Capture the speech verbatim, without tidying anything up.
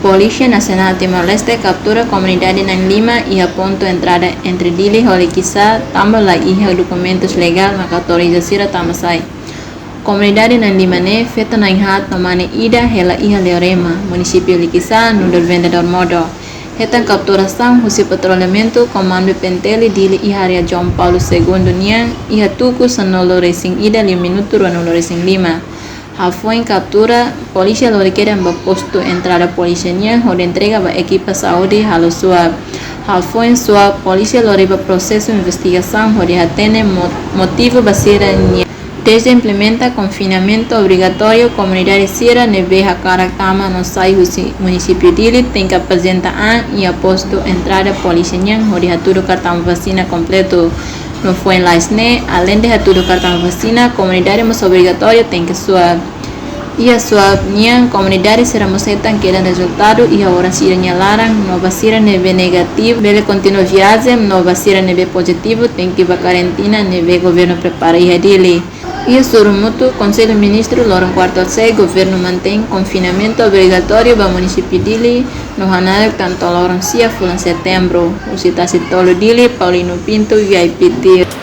Polísia Nasionál Timor-Leste kaptura komunidade na'in lima iha pontu entrada entre Dili ho Likisá, tanba la iha dokumentus legál maka autoriza sira tama sai. Komunidade na'in lima ne'e feto na'in haat no mane ida hela iha Leorema, munisípiu Likisá, nu'udar vendedór modo. Hetan kapturasaun husi patrulhamentu Komandu P N T L Dili iha área João Paulo Segundo nian, iha tuku sanulu-resin-ida liu minutu ruanulu-resin-lima. Hafoin kaptura, polísia lori kedan ba postu entrada polísia nian hodi entrega ba ekipa saúde halo swab. Hafoin swab, polísia lori ba prosesu investigasaun hodi hatene mo-, motivu ba sira-nia. Dezde implementa konfinamentu obrigatóriu, komunidade sira ne'ebé hakarak tama no sai husi munisípiu Dili tenke aprezenta an iha postu entrada polísia nian hodi hatudu kartaun vasina kompletu. No foin lalais ne'e, aleinde hatudu kartaun vasina, komunidade mós obrigatóriu tenke swab. Iha swab nian, komunidade sira mós hetan kedan rezultadu iha oras ida nia laran, no ba sira ne'ebé negativu bele kontinua viajen, no ba sira ne'ebé pozitivu tenke ba karantina ne'ebé governu prepara iha Dili. Iha sorumutu, Konsellu Ministru loron kuarta-feira, governu mantein konfinamentu obrigatóriu ba munisípiu Dili, no hanarak tan to'o loron sia fulan Setembru. Husi Tasitolu Dili, Paulino Pinto, V I P T V.